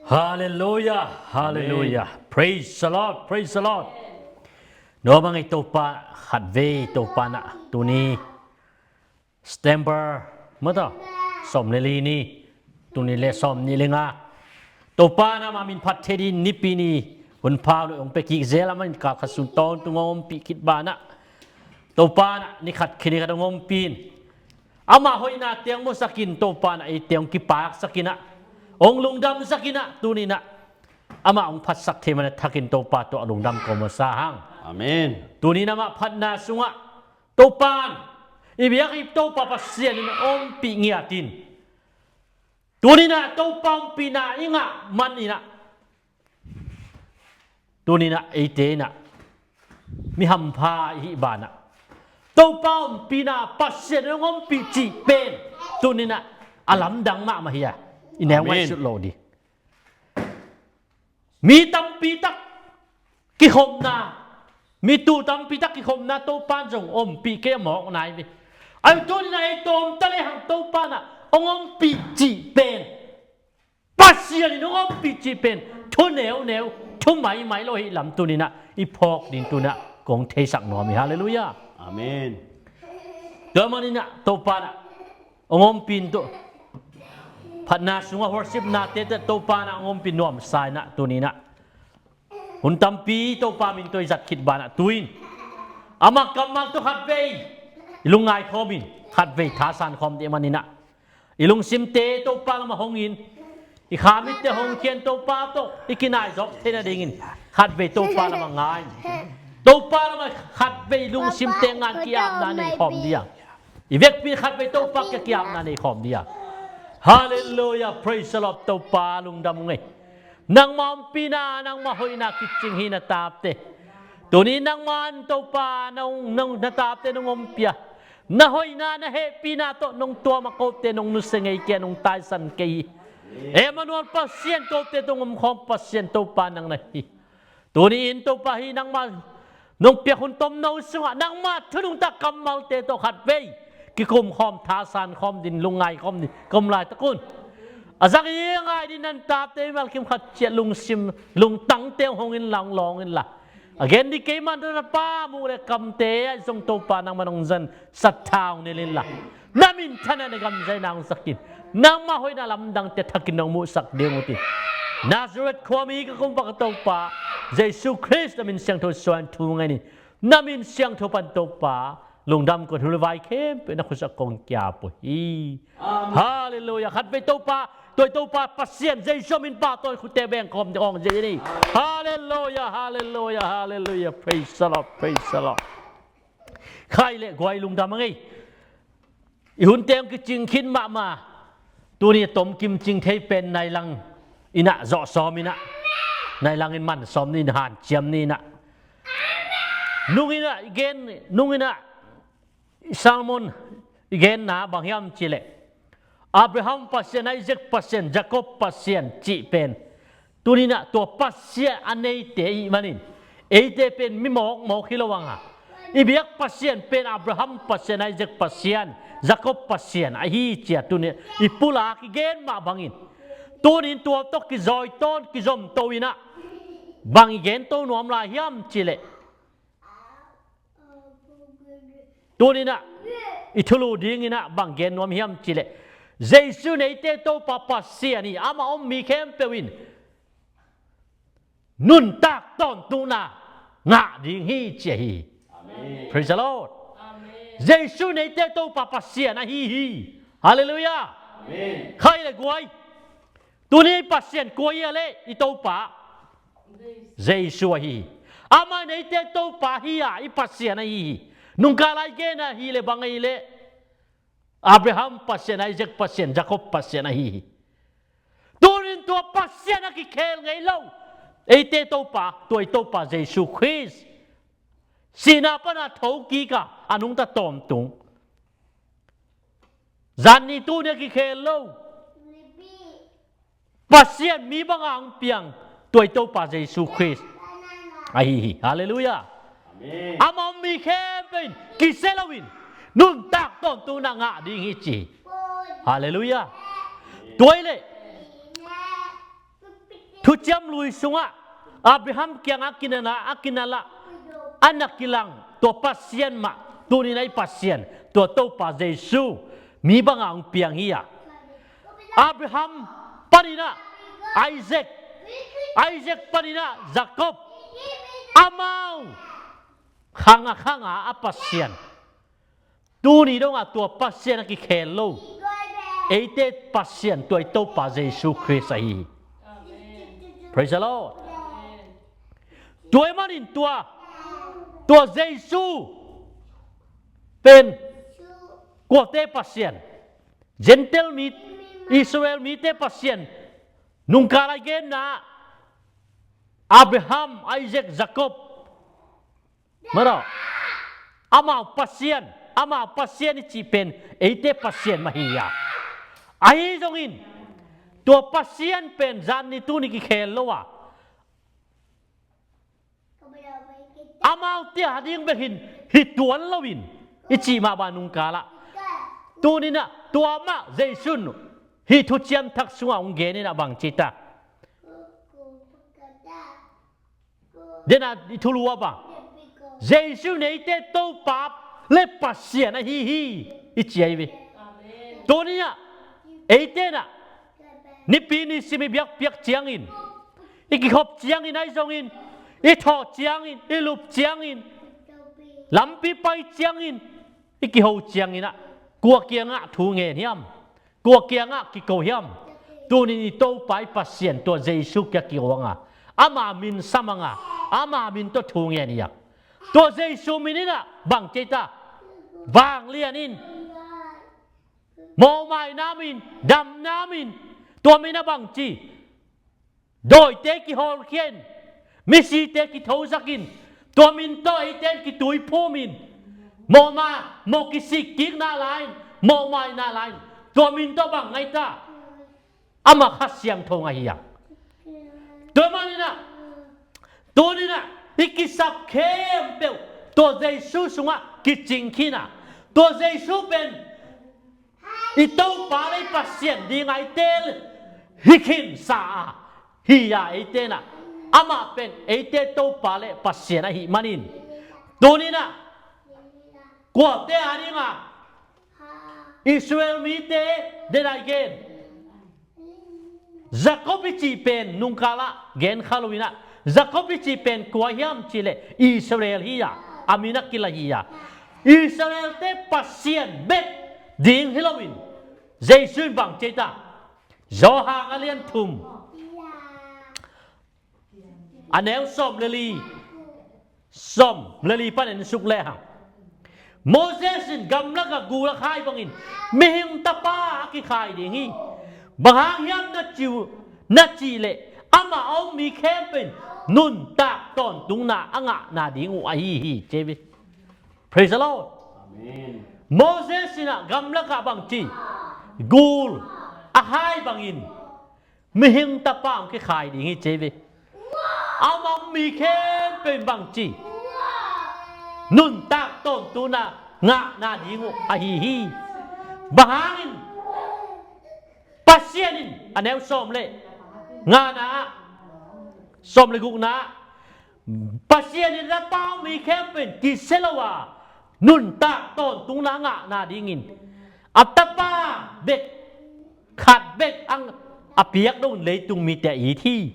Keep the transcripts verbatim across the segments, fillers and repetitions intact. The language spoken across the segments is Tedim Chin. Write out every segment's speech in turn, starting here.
Halleluiah, halleluiah. Praise the Lord, praise the Lord. Nuam a ngei Topa, khatvei Topa na tuni September mata sawm le li ni, tuni le sawm ni le nga. Topa na ma min phat thei din nipi ni hun pau lo ong pe kik zel a man kal khat sun tawntung ong ompih khit banah Topa na ni khat khini khat ong ompih in ama hoihna teng musakin Topa na ei teng kipaksakin ah ong lungdamsakin ah tuni na ama ong phatsak thei mana thakin Topa tawh a lungdam ko masa hang. Amen. Tuni na ma phatna sungah Topa in i biak i Topa Pasian in ompih ngiatin tuni na Topa ompihna i ngah man inah tuni na eite inah mi hampha i hih banah Topa ompihna Pasian in ompih cih pen tuni na a lamdang mahmah hi a i neu ngaihsut lo di. Mi tampi tak kikhopna, mi tul tampi tak kikhopna Topa zong ompih kei a mawk nai ve. Ai tuni na ei tawm ta le hang Topa na ong ompih cih pen Pasian in ong ompih cih pen thu neuneu thu maimai lo hi lam tuni na i phawk din tuna kong theisak nuam hi. Halleluiah. Amen. Tua man inah Topa na ong ompih in tu phatna sungah worship na tete Topa na ong ompih nuam sa inah tuni na hun tampi Topa min tawh i zat khit banah tu in ama kammal tawh khatvei i lungngai khawm in khatvei thasan khawm dih man inah i lungsimte Topa lamah hong in i khamitte hong khian Topa tawh i kinai zawk theina dingin khatvei Topa lamah ngai in Topa lamah khatvei lungsimte ngan ki-apna nei khawm dih a i vekpi khatvei Topa kia ki-apna nei khawm dih a. Halleluiah, praise the Lord. Topa lungdam ung ei. Nangma ompihna nangma hoihna kicing hi na tapte. Tuni nangman Topa na tapte nong ompih a na hoihna na hehpihna tawh nong tuam a kote nong nusia ngei kei a nong taisan kei hi. Emmanuel Pasian kote tong omkhawm Pasian Topa nang na hi. Tuni in Topa hi nangma nong piak hun tomno sungah nangma thunungtak kammalte tawh khatvei kikumkhawm thasan khawm din lungngai khawm din kom laitak un. A zak i ngai din nan tapte i malkim khat ciah lungsim lungtangte hong in la hong lawng in la a gen di kei man tawh na pa muh le kamte ah zong Topa nangma nong zan sattha hong nel in la na minthanna na gamzaina hong sak in nangma hoihna lamdangte thakin nong muhsak ding uh ti Nazareth khuami ka kumpa ka Topa Jesu Khrist na min siangtho suan thu ngai ni. Na min siangtho pan Topa lungdam kong hun le vai khempeuh na khusak kong kiap uh hi. Halleluiah. Khatvei Topa tua i Topa Pasian Jesu min pahtawi khutte bengkhawm ding awng zia ni. Halleluiah, halleluiah, halleluiah. Praise the Lord, praise the Lord. Khai le guai lungdam a ngei. I hunte hong kicing khin mahmah. Tuni a tomkim cing thei pen nailang inah zawh sawm inah nailang in man sawm ni inah hanciam ni inah nung inah i gen nung inah Salmon i genna bang hiam cileh Abraham Pasian, Isaac Pasian, Jacob Pasian cih pen tuninah tua Pasian a neite ih manin eite pen mi mawkmawk hi lo ang a i biak Pasian pen Abraham Pasian, Isaac Pasian, Jacob Pasian ahi cia tuninah i pulak i gen mah bangin tunin tua tawh kizawi tawn kizom to inah bang i gen to nuam lai hiam cileh tuninah i thulu dinginah bang gen nuam hiam cileh Jesu neite Topa Pasian hi. Amah om mi khempeuh in nuntak tawntunna ngah ding hi cia hi. Praise the Lord. Jesu neite Topa Pasian ahi hi. Halleluiah. Khai le guai. Tuni Pasian kua hi a leh i Topa Jesu ahi hi. Amah neite Topa hi a i Pasian ahi hi. Nungkah lai gen ahi le bang ahi leh Abraham Pasian, Isaac Pasian, Jacob Pasian ahi hi. Tunin tua Pasian a kikhel ngei lo eite Topa tua i Topa Jesu Khrist sihna pana thokik a a nungta tawntung zanni tuni a kikhel lo Pasian mi banga hong piang tua i Topa Jesu Khrist ahi hi. Halleluiah. Amah om mi khempeuh in kisia loin nuntak tawntunna ngah ding hi ci hi. Halleluiah. Tua hi leh Ciam Lui sungah Abraham kiangah a kinala, a kinala, a na kilang tua Pasian mah, tuni-in a i Pasian, tua Topa Jesu mi bangah hong piang hi a, Abraham panin ah Isaac, Isaac panin ah Jacob, amau khang a khang a a Pasian. Tuni dongah tua Pasian a kikhel lo, eite Pasian tua i Topa Jesu Khrist ahi hi. Praise the Lord. Tua ahih manin tua, tua Jesu pen kuate Pasian? Gentile mi, Israel mite Pasian. Nungkal a i genna Abraham, Isaac, Jacob, maw, amau Pasian, amau Pasian i cih pen eite Pasian mah hi a. Ahi zongin tua Pasian pen zan ni tuni kikhel lo a, amaute a ding bek hi, hi tuan loin i cih mah bang nungkal ah, tuni-in ah tua mah Jesu in hih Thuciam Thak sungah hong gen in ah bang ci ta? Dena i thulu ah bang, Jesu in eite Topa le Pasian ahi hi, i ci ahi ve. Tuni-in ah eite in ah nipi ni sim i biakpiak ciangin, i kikhop ciangin ahi zongin, i thawh ciangin, i lup ciangin, lampi pai ciangin, i kiho ciangin ah kua kiangah thu ngen hiam? Kua kiangah kiko hiam? Tuni-in i Topa i Pasian tua Jesu kiang kiko ing a, ama min sam ing a, ama min tawh thu ngen hi a. Tua Jesu min in ah bang ci ta? Vanglian in, mawhmaina min, damna min. Tua min ah bang ci? Dawite kihawlkhia in, misite kithozak in, tua min tawh eite in kituiphum in, mawhma, mawh kisik kikna lai-in, mawhmaina lai-in, tua min tawh bang ngah ta? Amah Kha Siangtho ngah hi a. Tua manin ah, tuni-in ah i kisap khempeuh tua Jesu sungah kicing khin a, tua Jesu pen i Topa le i Pasian dingin i teel hi khinsa a, hi a, eite in ah amah pen eite Topa le Pasian ahih manin, tuni-in ah kuate a ding a, Israel mite, dena i gen Jacob i cih pen nungkal ah gen kha lo-in ah, Jacob i cih pen kua hiam cih leh Israel hi a, a min a kila hi a. Israel-te Pasian bek ding hi loin Jesu in bang ci ta? Johan a lian thum, a neu sawm le li, sawm le li pan en suk lehang, Moses in gamlakah gul a khai bangin mihing Tapa a kikhai ding hi. Bang hang hiam na cih uh, na cih leh amah a um mi khempeuh in nuntak tawntungna a ngahna ding uh ahi hi, ci hi. Praise the Lord. Amen. Moses in ah gamlakah bang ci? Gul a khai bangin mihing Tapa hong kikhai ding hi, ci hi ve. Amah a um mi khempeuh in bang ci? Nuntak tawntungna ngahna ding uh ahi hi. Bang hangin? Pasian in, a neu sawm le ngana ah, sawm le gukna ah, Pasian in a Tapa a um mi khempeuh in kisia lo a, nuntak tawntungna ngahna dingin a Tapa bek, khat bek a piak dongin leitung mite a it hi.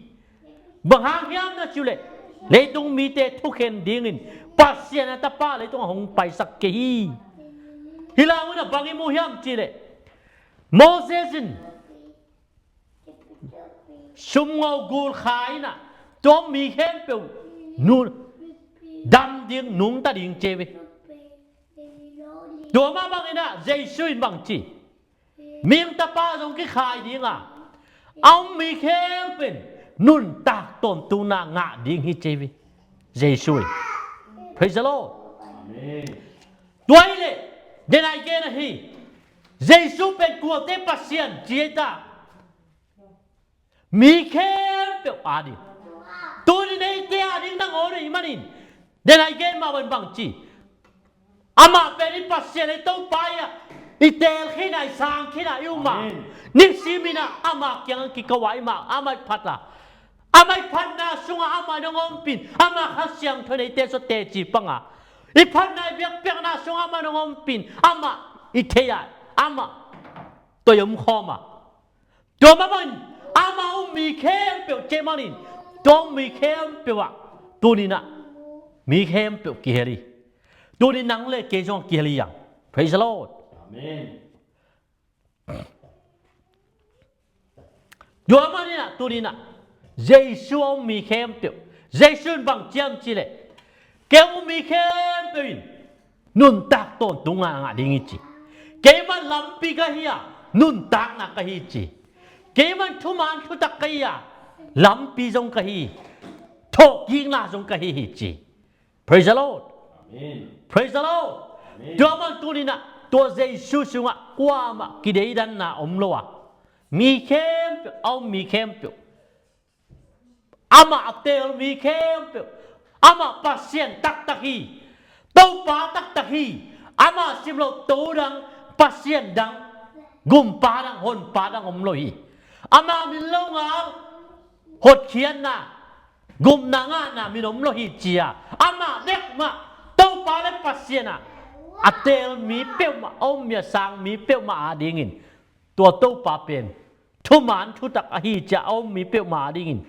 Bang hang hiam na cih uh leh leitung mite thukhen dingin Pasian a Tapa leitungah hong paisak kei hi. Hih lai-ah bang i mu hiam cih leh Moses in sumngo gul khai in ah, tua mi khempeuh nu, dam ding, nungta ding, ci hi ve. Tua mah bangin ah Jesu in bang ci? Mihing Tapa zong kikhai ding a, a um mi khempeuh in nuntak tawntungna ngah ding hi, ci hi ve. Jesu in. Praise the Lord. Amen. Tua hi leh, den a i gen ahi, Jesu pen kuate Pasian ci hi ta? Mi khempeuh a ding. Tuni-in eite a ding nangawn ahih manin, den a i gen mah bangin bang ci? Amah pen i Pasian, i Topa hi a, i teel khin a, i sang khin a i um a. Amen. Nisimin ah ama kiangah kiko a i om a, amah i phat a, Amah i phatna sungah amah in hong ompih in, amah Kha Siangtho in eite sawt teci pang a, i phatna i biakpiakna sungah amah in hong ompih in, amah i thei a, amah tawh i omkhawm a. Tua mah bangin amah a om mi khempeuh, tua mah bangin tua a om mi khempeuh ah tuni-in ah mi khempeuh kihel hi. Tuni-in nang le kei zong kihel hi hang. Praise the Lord. Amen. Tua manin ah tuni-in ah Jesu a om mi khempeuh, Jesu in bang ci hiam cih leh, kei a om mi khempeuh in nuntak tawntungna ngah ding hi ci. Keimah lampi ka hi a, nuntakna ka hi ci. Keimah thuman thutak ka hi a, lampi zong ka hi, thawhkikna zong ka hi hi ci. Praise the Lord. Amen. Praise the Lord. Amen. Tua man tuni-in ah tua Jesu sungah kuamah kideidanna om lo a, mi khempeuh, a om mi khempeuh, amah a teel mi khempeuh, amah Pasian taktak hi, Topa taktak hi, amah sim loh to dang, Pasian dang, gumpa dang, honpa dang om lo hi. Amah min lo ngal, hotkhiatna, gupna ngahna min om lo hi ci a, amah bek mah, Topa le Pasian ah a teel mi peuhmah, a om mi a sang mi peuhmah adingin tua Topa pen thuman thutak ahi ci a, a om mi peuhmah adingin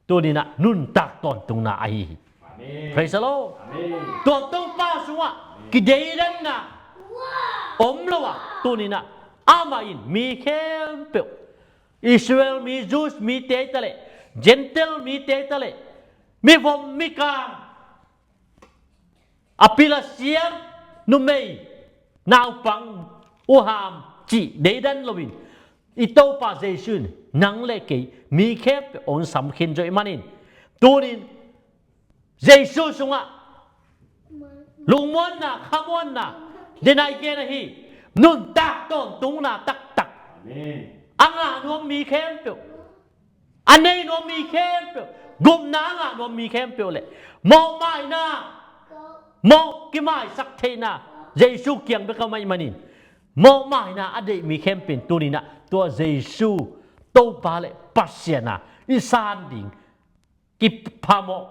tuni-in ah nuntak tawntungna ahi hi. Amen. Praise the Lord. Amen. Tua Topa sungah kideidanna om lo a, tuni-in ah amah in mi khempeuh, Israel mi, Jews mite hi ta leh, Gentile mite hi ta leh, mivom mikang, a pil a siam, numei, naupang, uham cih deidan loin, i Topa Jesu in nang le kei mi khempeuh hong sam khin zo ahih manin, tuni-in Jesu sungah lungmuanna, khamuanna, den a i gen ahi, nuntak tawntungna taktak. Amen. A ngah nuam mi khempeuh, a nei nuam mi khempeuh, gupna a ngah nuam mi khempeuh le mawhmaina, mawh kimaisak theihna Jesu kiang bek a om ahih manin, mawhmaina a deih mi khempeuh in tuni-in ah tua Jesu Topa le Pasian a i san ding, kiphamawh,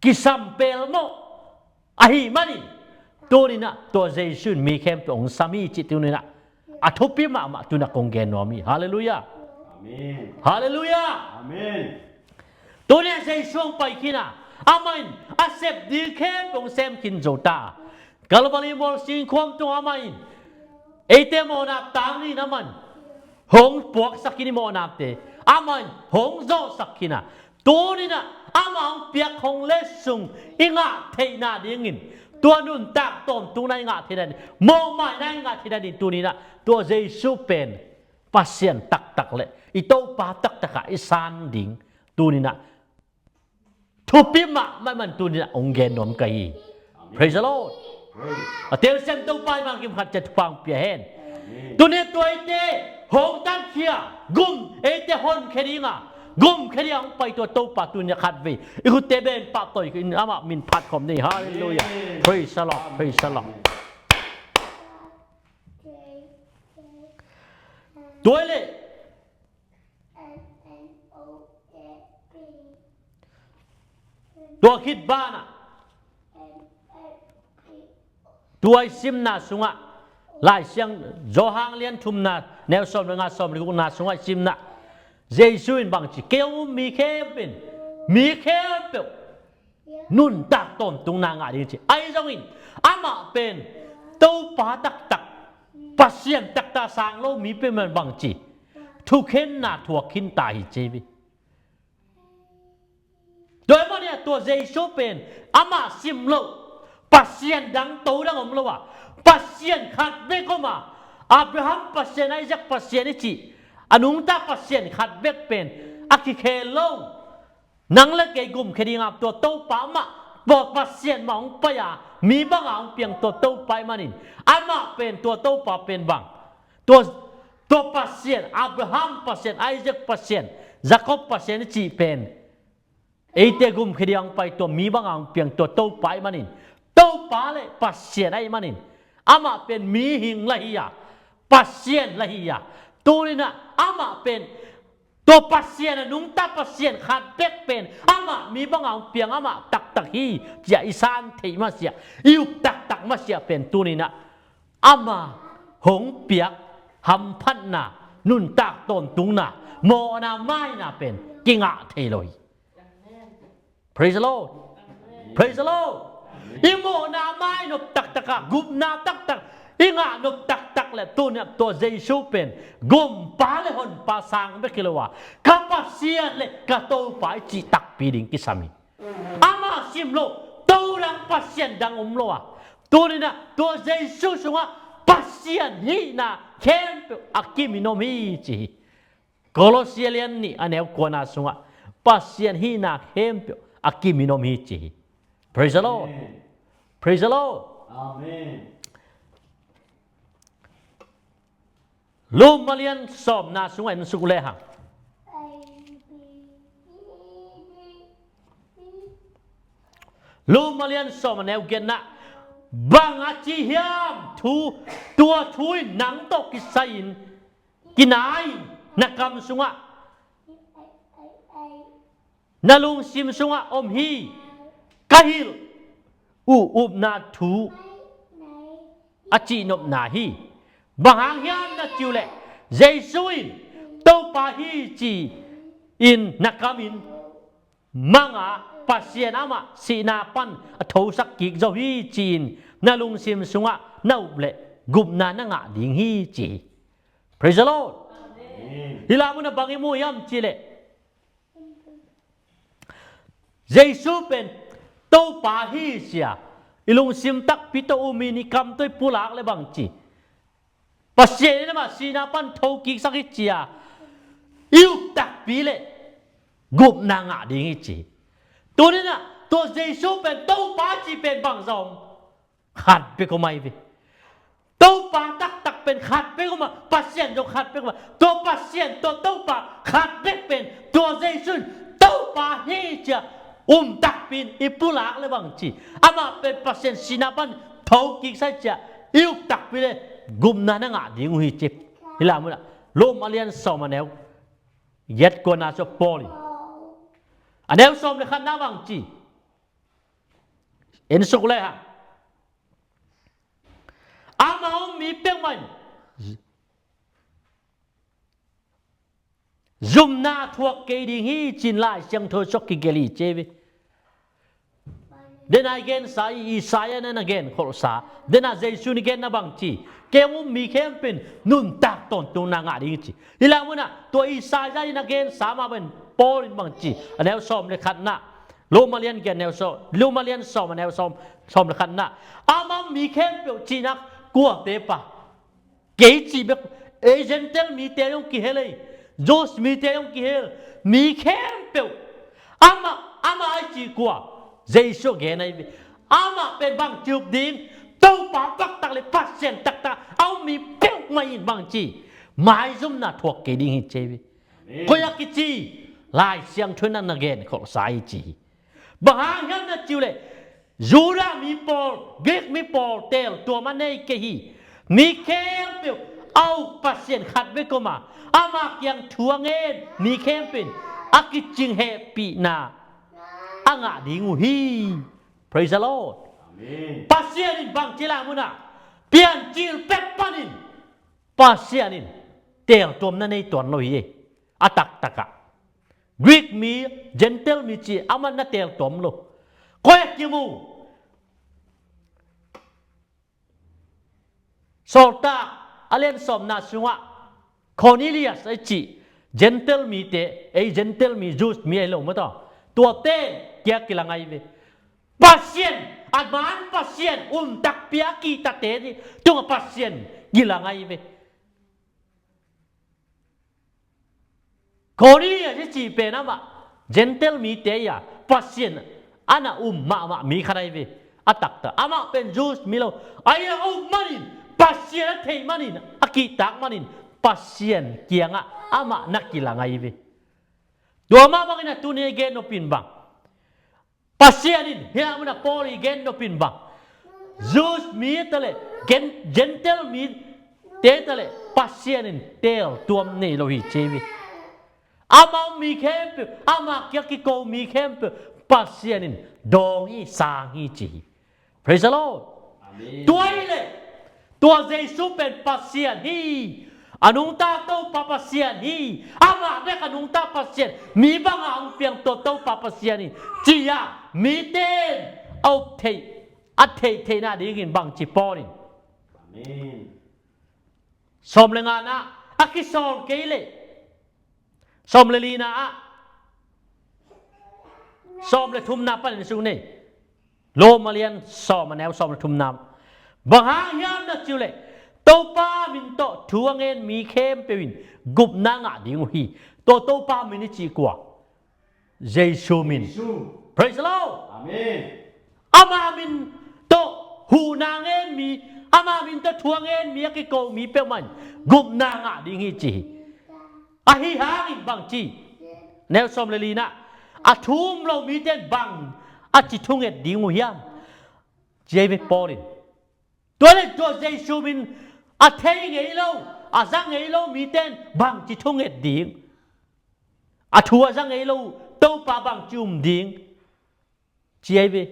kisampelmawh ahih manin, tuni-in ah tua Jesu in mi khempeuh hong sam hi cih tuni-in ah a thupi mahmah tuni-in ah kong gen nuam hi. Halleluiah. Amen. Halleluiah. Amen. Tuni-in ah Jesu hong pai khin a, amah in a sep ding khempeuh hong sem khin zo ta. Calvary mual singkhuam tungah amah in eite mawhna tang dingin amah in hong puaksak khin, i mawhnate amah in hong zawhsak khin a, tuni-in ah amah hong piak hong letsong i ngah theihna dingin, tua nuntak tawntungna i ngah theihna ding, mawhmaina i ngah theihna ding tuni-in ah tua Jesu pen Pasian taktak le i Topa taktak a i san ding tuni-in ah thupi mahmah ahih manin tuni-in ah hong gen nuam ka hi. Praise the Lord. Amen. A telsiam Topa in bangkim khat ciat thupha hong pia hen. Amen. Tuni-in ah tua eite hong tankhia, gum eite honkhia ding a, gumkhia ding a hong pai tua Topa tuni-in ah khatvei i khutte beng pahtawi in amah min phat khawm ni. Halleluiah. Amen. Praise the Lord. Praise the Lord. Tua hi leh tua khit banah tua i simna sungah, Lai Siang, Johan lian thumna, neu sawm le nga, sawm le gukna sungah i simna, Jesu in bang ci, kei a om mi khempeuh in, mi khempeuh nuntak tawntungna ngah ding ci. Ahi zongin amah pen Topa taktak, Pasian taktak a sang lo mi peuhmah in bang ci, thukhenna thuak khin ta hi ci hi. Tua ahih manin ah tua Jesu pen amah sim loh Pasian dang, to dang om lo a, Pasian khat bek om a, Abraham Pasian, Isaac Pasian i cih a nungta Pasian khat bek pen a kikhel lo. Nang le kei gumkhia ding a tua Topa mah, tua Pasian mah hong pai a, mi bang a hong piang tua Topa ahih manin, amah pen, tua Topa pen bang, tua, tua Pasian, Abraham Pasian, Isaac Pasian, Jacob Pasian i cih pen eite gumkhia ding a hong pai tua mi bang a hong piang tua Topa ahih manin, Topa le Pasian ahih manin, amah pen mihing lah hi a, Pasian lah hi a, tuni-in ah amah pen Tua Pasian a nungta Pasian khat bek pen amah mi banga hong piang amah taktak hi, ci-a i san theih masiah, i up taktak masiah pen tuni-in ah ama hong piak hamphatna, nuntak tawntungna, mawhna, maina pen kingah thei lo hi. Praise the Lord. Praise the Lord. I mawhna mai nop taktak a, gupna taktak i ngah nop taktak le tuni-in ah tua Jesu pen gumpa le honpa sang bek hi lo a, ka Pasian le ka Topa i cih takpi ding kisam hi. Ama sim lo, to dang Pasian dang om lo a, tuni-in ah tua Jesu sungah Pasian hihna khempeuh a kimin om hi, ci hi. Kolose lian nih a neu kuana sungah Pasian hihna khempeuh a kimin om hi, ci hi. Praise the Lord. Amen. Praise the Lord. Amen. Roma lian sawmna sungah en suk lehang. Roma lian sawm a neu giatna, bang a ci hiam, thu, tua thu in nang tawh kisai-in kinai, na kam sungah, na lungsim sungah om hi, ka hilh uh upna thu a cihnopna hi. Bang hang hiam na cih uh leh, Jesu in Topa hi ci-in na kam in mang a, Pasian amah sihna pan a thosak kik zo hi ci-in na lungsim sungah na up leh gupna na ngah ding hi, ci hi. Praise the Lord. Amen. Hih lai munah bang i mu hiam cih leh, Jesu pen Topa hi ci-a i lungsim takpi tawh um in i kam tawh i pulak le bang ci, Pasian in amah sihna pan thokiksak hi ci-a i up takpi le gupna ngah ding hi, ci hi. Tuni-in ah tua Jesu pen Topa cih pen bangzah om? Khat bek om ahi ve. Topa taktak pen khat bek om a, Pasian zong khat bek om a. Tua Pasian, tua Topa khat bek pen tua Jesu in Topa hi ci-a um takpi in i pulak le bang ci, amah pen Pasian sihna pan thokiksak hi ci-a i up takpi le gupna na ngah ding uh hi, ci hi. Hih lai munah Roma lian sawm a neu giat kuana sungah Paul in a neu sawm le khatna bang ci, en suk lehang. Ama hong mi peuhmah in zumna thuak kei ding hi ci-in Lai Siangtho sungah kigelh hi, ci hi ve. Dena i gensa, i Isaiah in a na genkholhsa, dena Jesu in i genna bang ci, kei hong um mi khempeuh in nuntak tawntungna ngah ding hi, ci. Hih lai munah tua Isaiah in a gensa mah bangin Paul in bang ci, a neu sawm le khatna, Roma lian giat neu sawm, Roma lian sawm a neu sawm, sawm le khatna, ama hong mi khempeuh cihna kuate pa? Kei cih bek, ei Gentile mite zong kihel ei, Jews mite zong kihel, mi khempeuh. Amah, amah i cih kua? Jesu a gen ahi ve. Amah pen bang ci up ding? Topa taktak le Pasian taktak a um mi peuhmah in bang ci, maizumna thuak kei ding hi, ci hi ve. Amen. Koi a kici? Lai Siangtho in a na genkholhsa hi, ci hi. Bang hang hiam na cih uh leh, Judah mi pawl, Greek mi pawl, teeltuam a nei kei hi. Mi khempeuh a uk Pasian khat bek om a, ama kiang thu a ngen mi khempeuh in a kicing hehpihna a ngah ding uh hi. Praise the Lord. Amen. Pasian in bang ci lai munah, Piancil pek panin Pasian in teeltuam na nei tuan lo hi, a taktak ah. Greek mi, Gentile mi cih amah na teeltuam lo. Koi a kimu? Sawltak a lian sawmna sungah Cornelius a cih Gentile mite, ei Gentile mi, Jews mi ahi lo maw taw, tuate kiang kilang ahi ve. Pasian, a man Pasian um takpi a kihtate tungah Pasian kilang ahi ve. Cornelius i cih pen amah Gentile mite a Pasian a na um mahmah mi khat ahi ve. A taktak amah pen Jews mi lo, a ia um manin, Pasian a theih manin, a kihtak manin Pasian kiangah amah na kilang ahi ve. Tua mah bangin a tuni a gen nopin bang, Pasian in, hih lai munah Paul i gen nopin bang, Jews mi ta leh, Gen-, Gentile mite ta leh Pasian in teeltuam nei lo hi, ci hi ve. Amah mi khempeuh, amah kiang kiko mi khempeuh Pasian in dawng hi, sang hi ci hi. Praise the Lord. Amen. Tua hi leh tua Jesu pen Pasian hi. A nungta Topa Pasian hi. Amah bek a nungta Pasian, mi bangah hong piang tua Topa Pasian hi, ci-a mite in a up theih, a theih theihna dingin bangci Paul in? Amen. Sawm le ngana ah, a kisawl kei leh, sawm le lina ah, sawm le thumna panin sung nei. Roma lian sawm, a neu sawm le thumna. Bang hang hiam na cih uh leh, Topa min tawh thu a ngen mi khempeuh in gupna ngah ding uh hi. Tua Topa min i cih kua? Jesu min. Jesu. Praise the Lord. Amen. Ama min tawh huhna ngen mi, ama min tawh thu a ngen mi a kiko mi peuhmah in gupna ngah ding hi ci hi. Ahi hangin bangci, neu sawm le lina, a thu um lo mite in bangci thunget ding uh hiam, ci hi ve Paul in. Tua leh tua Jesu min a thei ngei lo, a za ngei lo mite in bangci thunget ding? A thu a za ngei lo Topa bangci um ding, ci hi ve.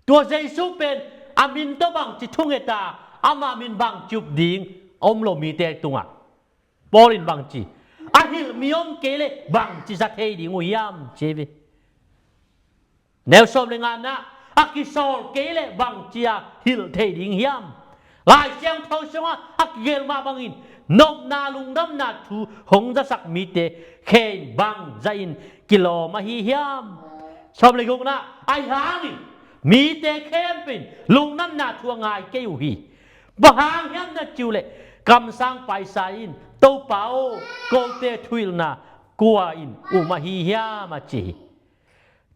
Tua Jesu pen a min tawh bangci thunget a, ama min bangci up ding a um lo mite tungah Paul in bangci, a hilh mi om kei leh bangci za thei ding uh hiam, ci hi ve. Neu sawm le ngana ah, a kisawl kei leh bangci-a hilh thei ding hiam? Lai Siangtho sungah a kigelh mah bangin, nopna, lungdamna thu hong zasak mite khe in bangzah in kilawm ahi hiam? Sawm le gukna ah, ahi hangin mite khempeuh in lungdamna thu a ngai kei uh hi. Bang hang hiam na cih uh leh, kamsang paisa in, Topa aw, kote thuhilhna kua in um ahi hiam, a ci hi.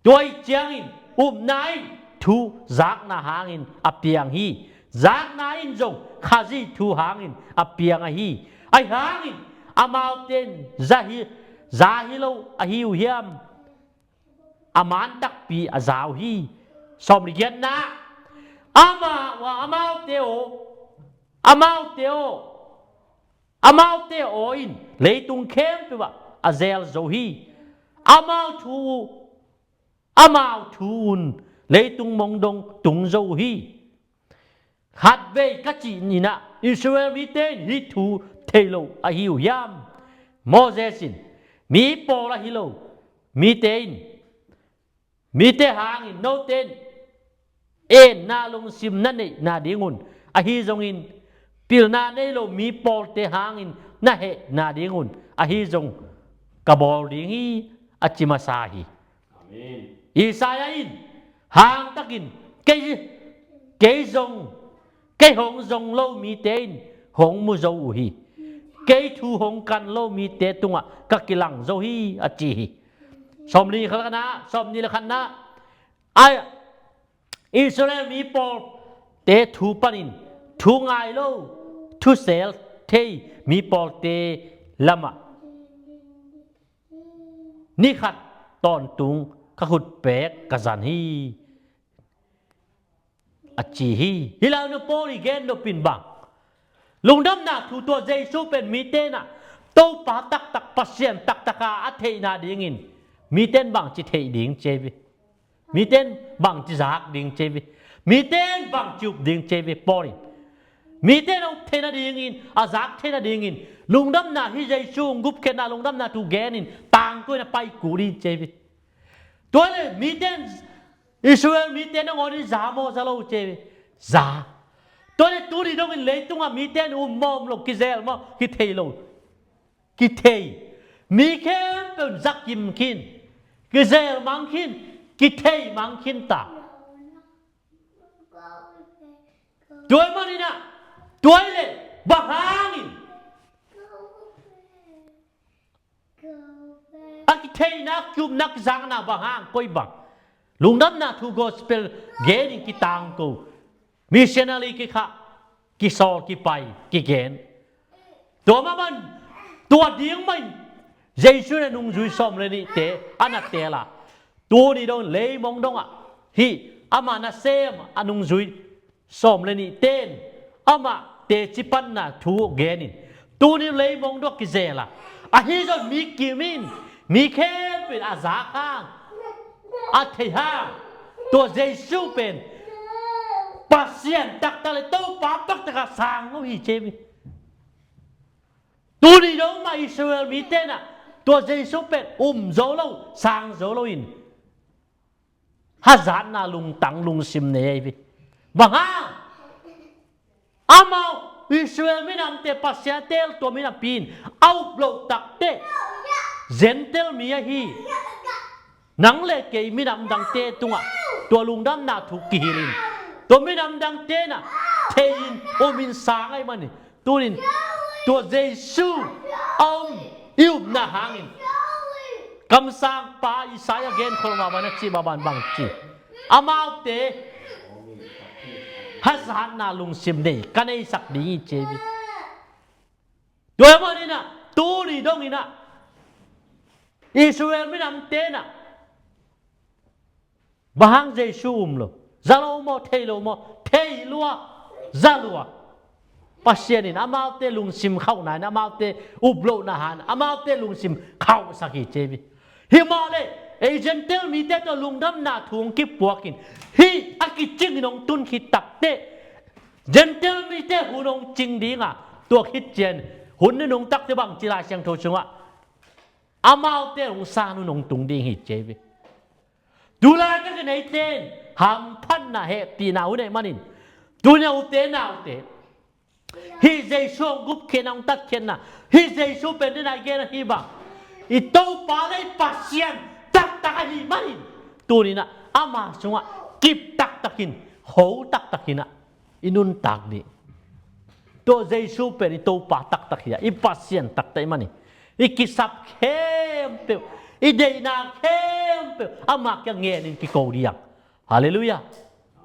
Tua ahih ciangin upna in thu zakna hangin a piang hi. Zakna in zong Khazih thu hangin a piang ahi. Ahi hangin amaute in za hi, za hi lo ahi uh hiam? A man takpi a za uh hi. Sawm le giatna ah, amau, amaute aw, amaute aw, amaute aw in leitung khempeuh ah a zel zo hi. Amau thu, amau thu un leitung mong dong tung zo uh hi. Khatvei ka cih ni-in ah, Israel mite in hih thu thei lo ahi uh hiam? Moses in mi pawl ahi lo mite in, mite hangin note in enna lungsim na neih nadingun, ahi zongin pilna nei lo mi pawlte hangin na heh nadingun, ahi zong ka bawl ding hi, a ci masa hi. Amen. Isaiah in hangtakin, kei, kei zong, kei hong zong lo mite in hong mu zo uh hi. Kei thu hong kan lo mite tungah ka kilang zo hi, a ci hi. Sawmnih le khatna, sawmnih le khatna ah, Israel mi pawlte thu panin thu ngai lo, thusel thei mi pawlte lamah ni khat tawntung ka khut pek ka zan hi, a ci hi. Hih lai-ah Paul i gen nop in bang, lungdamna thu tua Jesu pen mite in ah Topa taktak, Pasian taktak a a theihna dingin mite in bangci theih ding ci hi ve. Mite in bangci zak ding ci hi ve. Mite in bangci up ding ci hi ve Paul in. Mite in a up theih nadingin, a zak theih nadingin, lungdamna, hih Jesu hong gupkhiatna lungdamna thu genin tangko in a pai kul hi ci hi ve. Tua leh mite in, Israel mite in nangawn in za maw, za lo ci hi ve. Za. Tua leh tuni dongin leitungah mite in um maw, um lo, kizel maw, kithei lo. Kithei. Mi khempeuh in za kim khin, kizel mang khin, kithei mang khin ta. Tua ahih manin ah, tua hi leh bang hangin a kitheihna, a ki-upna, kizakna bang hang, koi bang? Lungdamna thu gospel genin kitangko, missionary kikhah, kisawl, kipai, kigen. Tua mah bang, tua ding mah in Jesu in a nungzui sawm le nihte a na teel a, tuni dong leimong dongah hih ama nasem a nungzui sawm le nihte in amah teci panna thu genin tuni leimong dongah kizel a, ahi zong mi kim in, Mi khempeuh in a zak hang, a thei hang, tua Jesu pen Pasian taktak le Topa taktak a sang lo hi ci hi. Tuni dong mah Israel mite in ah tua Jesu pen um zo lo, sang zo lo in hazatna lungtang lungsim nei ahi hi. Bang hang? Amau Israel minamte Pasian a teel tua mi napi in a up loh takteh Gentile mi ahi nang le kei minam dangte tungah tua lungdamna thu kihilh in, tua minam dangte in ah thei in um in sang ahih manin, tunin tua Jesu a om i upna hangin kamsangpa Isaiah genkholh mah bang a cih mah bang bang ci, amaute hazatna lungsim nei ka neisak ding hi ci hi. Tua ahih manin ah tuni dong in ah Israel minamte in ah bang hang Jesu um lo? Za lo maw, thei lo maw? Thei lua, za lua. Pasian in amaute lungsim khauhna in, amaute up lohna hangin amaute lungsim khauhsak hi ci hi. Himahleh ei Gentile mite tawh lungdamna thu hong kipuak in, hih a kicing in hong tun khit takteh Gentile mite hun hong cing ding a, tua khit ciang hun nunung takteh bang ci Lai Siangtho sungah amaute hong sang hun hong tung ding hi ci hi. Tu laitakin eite in hamphatna hehpihna hun ahih manin, tuni a ute naute, hih Jesu hong gupkhiatna, hong tatkhiatna, hih Jesu pen tuni a i gen ahi bang, i Topa le i Pasian taktak ahih manin, tuni in ah ama sungah kip taktakin, ho taktakin ah i nuntak ding. Tua Jesu pen i Topa taktak hi a, i Pasian taktak ahih manin, i kisap khempeuh, i deihna khempeuh ama kiang ngenin kiko ding. Halleluiah.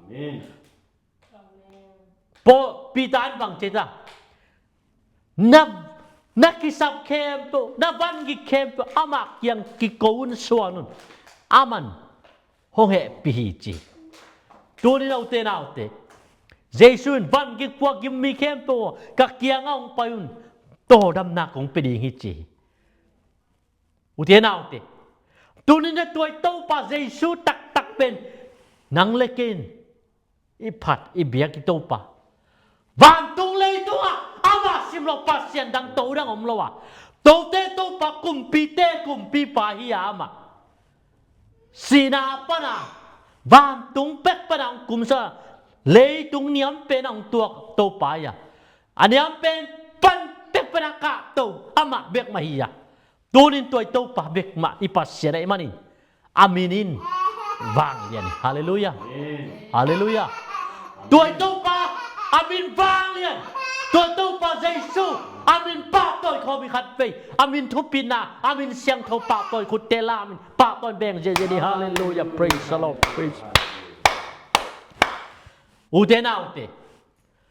Amen. Paul, Peter in bang ci ta? Na, na kisap khempeuh, na vangik khempeuh ama kiang kiko un, suan un. Aman hong hehpih hi ci. Tuni a ute naute, Jesu in, vangik puak gim mi khempeuh aw, ka kiangah hong pai un, tawldamna kong pia ding hi ci hi. Ute naute, tuni a tua i Topa Jesu taktak pen nang le kei in i phat, i biak i Topa, vantung leitungah ama simloh Pasian dang, to dang om lo a, tote Topa, kumpite Kumpipa hi a, amah sihna pana, vantung pek pana hong kumsa, leitung niam pen hong tuak Topa hi a, a niam pen pan pek pana kahto amah bek mah hi a. Tunin tua i Topa bek mah i Pasian ahih manin, a min in vanglian hi. Halleluiah. Amen. Halleluiah. Tua i Topa a min vanglian, tua i Topa Jesu a min pahtawi khawm hi khatvei, a min thupina, a min siangtho pahtawi, khutte la, a min pahtawi beng ziahziah ni. Halleluiah. Praise the Lord. Praise. Ute naute,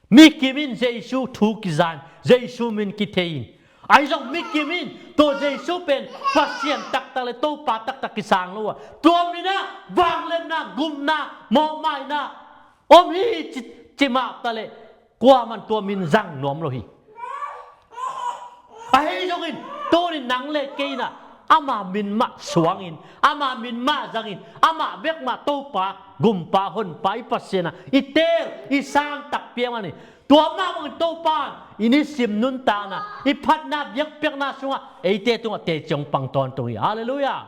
mi kim in Jesu thu kiza in, Jesu min kithei in, ahi zong mi kim in tua Jesu pen Pasian taktak le Topa taktak kisang lo a, tua min ah vangliatna, gupna, mawhmaina om hi ci, ci mah taleh kuaman tua min zang nuam lo hi. Ahi zongin tunin nang le kei in ah ama min mah suangin, ama min mah zangin, amah bek mah Topa, Gumpa, Honpa, i Pasian a i teel, i sang takpi ahih manin, tua mah bangin Topa in i nisim nuntakna, i phatna, biakpiakna sungah eite tungah teci hong pang tawntung hi. Halleluiah.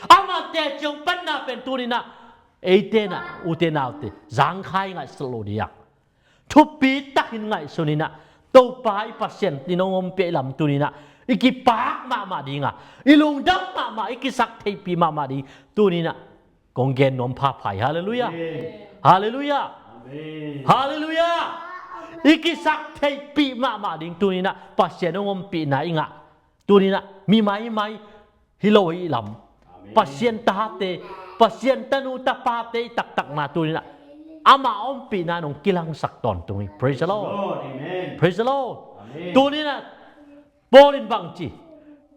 Ama teci hong panna pen tunin ah eite in ah, ute naute, zangkhai ngaihsut loh ding, thupi takin ngaihsun in ah, Topa i Pasian in hong ompih i lam tunin ah i kipak mahmah ding a, i lungdam mahmah, i kisaktheihpih mahmah ding tunin ah kong gen nuam phapha hi. Halleluiah. Amen. Halleluiah. Amen. Halleluiah. I kisaktheihpih mahmah ding tunin ah Pasian hong ompihna i ngah. Tunin ah mi maimai hi lo hi lam, amen, Pasian tate, Pasian tanu tapate i taktakna tunin ah ama ompihna in hong kilangsak tawntung hi. Praise the Lord. Lord, amen. Praise the Lord. Amen. Tunin ah Paul in bang ci?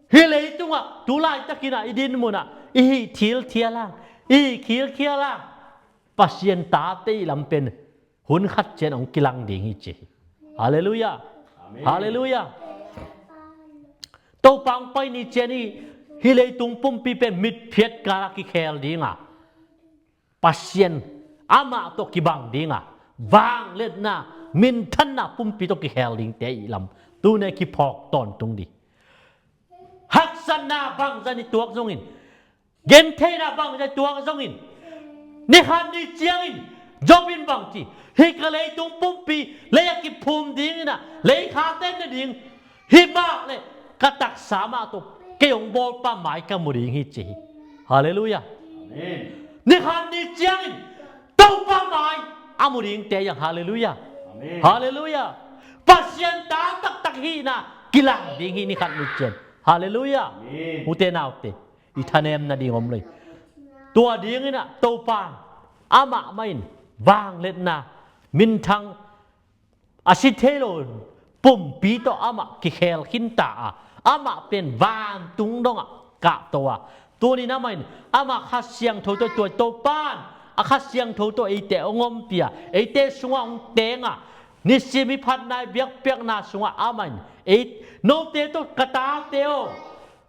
Hih leitungah tu laitakin ah i dinmun ah i hih thilthial hang, i khilkhial hang, Pasian tate i lam pen hun khat ciang hong kilang ding hi ci hi. Halleluiah. Amen. Halleluiah. Topa hong pai ni ciang i Hih leitung pumpi pen mitphiat kala kikhel dinga, Pasian amah tawh kibang dinga, vangliatna, minthanna pumpi tawh kikhel dingte i lam tuni a kiphawk tawntung ding. Haksatna bangzah i tuak zongin, gentheihna bangzah i tuak zongin, nikhat ni ciangin Job in bang ci, hih ka leitung pumpi lei a kiphum dingin ah, lei khate ne ding, hih mah le ka taksa mah tawh kei hong bawlpa mai ka mu ding hi ci hi. Halleluiah. Amen. Nikhat ni ciangin Topa mai a mu dingte hi hang. Halleluiah. Amen. Halleluiah. Pasian ta taktak hihna kilang ding hi nikhat ni ciang. Halleluiah. Amen. Ute naute, i thanem nading om lo hi. Tua dingin ah Topa amah mah in vangliatna, minthang, a si thei lo pumpi tawh amah kikhel khinta a, amah pen vantung dongah kahto a, tunin amah in amah Kha Siangtho tawh, tua Topa in a Kha Siangtho tawh eite hong ompih a, eite sungah hong teng a, nisim i phatna, i biakpiakna sungah amah in ei, note tawh ka tate aw,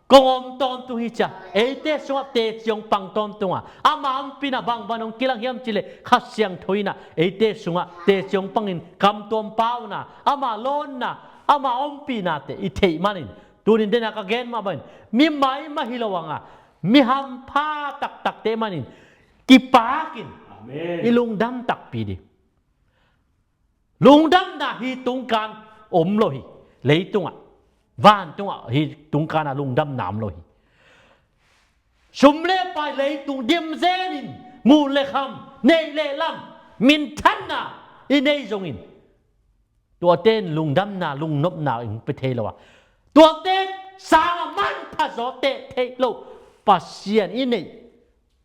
kong om tawntung hi ci a, eite sungah teci hong pang tawntung a, ama ompihna bang bang hong kilang hiam cih leh Kha Siangtho in ah eite sungah teci hong pangin kamtuam pauna, ama lawnna, ama ompihnate i theih manin, tunin dena ka gen mah bangin, mi maimah hi lo hang a, mi hampha taktakte manin kipakin, amen, i lungdam takpi ding. Lungdamna hih tungkan om lo hi. Leitungah, vantungah hih tungkan a lungdamna om lo hi. Sum le pai, leitung dim zenin, muh le kham, neih le lam, minthanna i nei zongin, tuate in lungdamna, lungnopna hong pia thei lo a, tuate sangah manpha zawteh theih loh Pasian i neih,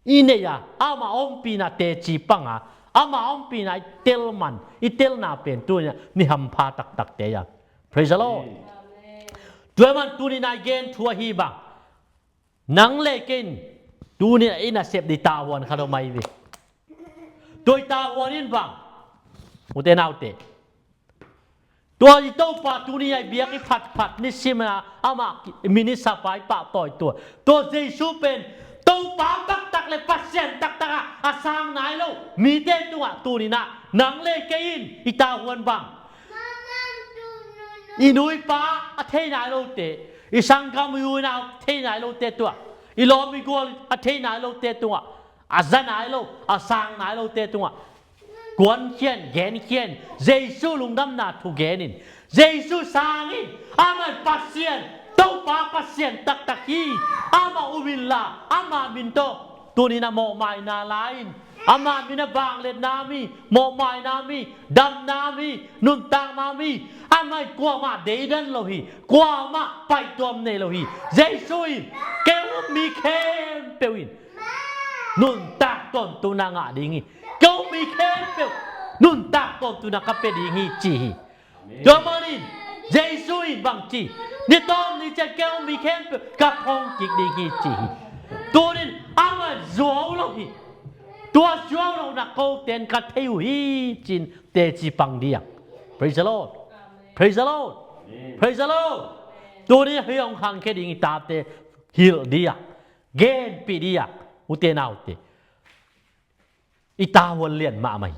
i neih a, ama ompihna teci pang a, ama ompihna i tel man, i telna pen tunin ah mi hampha taktakte hi hang. Praise the Lord. Amen. Tua ahih man tunin a i gen thu ahi bang, nang le kei in tunin ah i nasep ding tavuan khat om ahi ve. Tua i tavuan in bang, ute naute, tua i Topa tuni a i biak i phatphat, nisim a amah min i sap a i pahtawi tua, tua Jesu pen Topa taktak le Pasian taktak a, a sang nai lo mite tungah tunin ah nang le kei in i tavuan bang, i nu i pa a thei nai lote, i sanggam i u i nau a thei nai lote tungah, i lawm i gual a thei nai lote tungah, a za nai lo, a sang nai lote tungah kuankhia in, genkhia in, Jesu lungdamna thu gen in, Jesu sang in, amah Pasian, Topa Pasian taktak hi, amah um inla, ama min tawh tunin a mawhmaina la in, ama min a vangliatna mi, mawhmaina mi, damna mi, nuntakna mi, amah in kuamah deidan lo hi, kuamah paihtuam nei lo hi. Jesu in, kei um mi khempeuh in nuntak tawntungna ngah ding hi. Kei um mi khempeuh nuntak tawntungna ka pia ding hi ci hi. Tua manin Jesu in bang ci, ni tawm ni ciang kei um mi khempeuh ka phawng kik ding hi ci hi. Tunin amah zuau lo hi. Tua zuau lohna kote in ka thei uh hi ci-in teci pang ding hi. Praise the Lord. Praise the Lord. Praise the Lord. Tunin hih hong khangkhia ding i tate hilh ding hi. Genpih ding hi. Ute naute, i tavuan lian mahmah hi.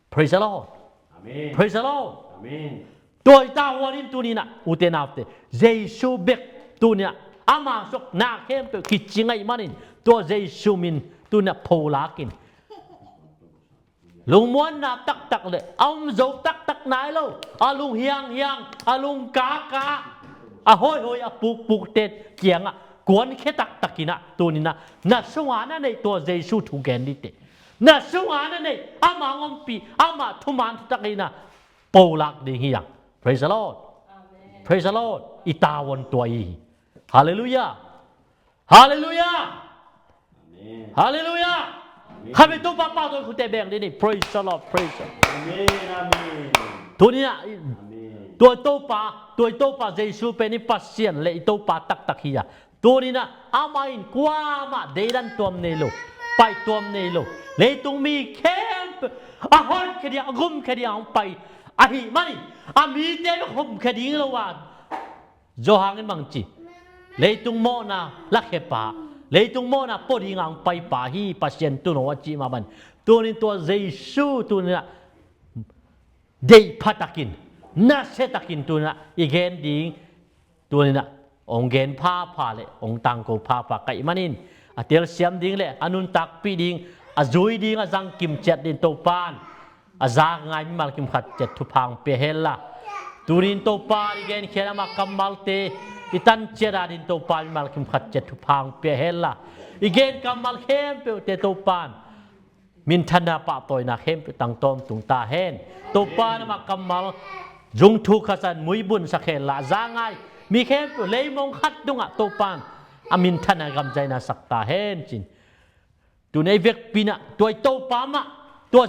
Praise the Lord. Amen. Praise the Lord. Amen. Tua i tavuan in tunin ah, ute naute, Jesu bek tunin ah, ama suahna khempeuh kici ngei manin, tua Jesu min tunin ah pholak in, lungmuanna taktak le a um zo taktak nai lo, a lung hianghiang, a lung kaka, a hawihawih, a pukpukte kiangah kuankhia taktak in ah, tunin ah na sungah na neih tua Jesu thugen dingte, na sungah na neih ama hong ompih, ama thuman thutak in ah pholak ding hi hang. Praise the Lord. Amen. Praise the Lord. I tavuan tua hi. Halleluiah. Halleluiah. Amen. Halleluiah. Amen. Kha mi Topa pau tua khute beng ding hi. Praise the Lord. Praise the Lord. Amen. Amen. Tunin ah, amen, tua i Topa, tua i Topa Jesu pen i Pasian le i Topa taktak hi a, tunin ah amah in kuamah deidan tuam nei lo, paihtuam nei lo, leitung mi khempeuh a honkhia ding, a gumkhia ding hong pai ahih manin, a mite bek homkhia ding lo a, Johan in bang ci, Leitung mawhna lakhepa, leitung mawhna pua dinga hong paipa hi Pasian tuuno a cih mah bang. Tunin tua Jesu tuninah deih phatakin, nasia takin tuninah i gen ding, tuninah hong gen phapha le hong tangko phapha ka hih manin a telsiam ding le a nuntakpih ding, a zui ding, a zangkim ciat ding Topan a za ngai mimal kim khat ciat thupha hong pia henla. Tunin Topa i genkhiat amah kammalte i tan ciat a ding Topa mimal kim khat ciat thupha hong pia henla. I gen kammal khempeuhte Topan minthanna pahtawina khempeuh tang tawntung ta hen. Topa amah kammal zung thu khasan muibun sak henla, a za ngai mi khempeuh leimong khat dungah Topan a minthanna gamzaina sak ta hen cin. Tun ei vekpi inah tua i Topa mah, tua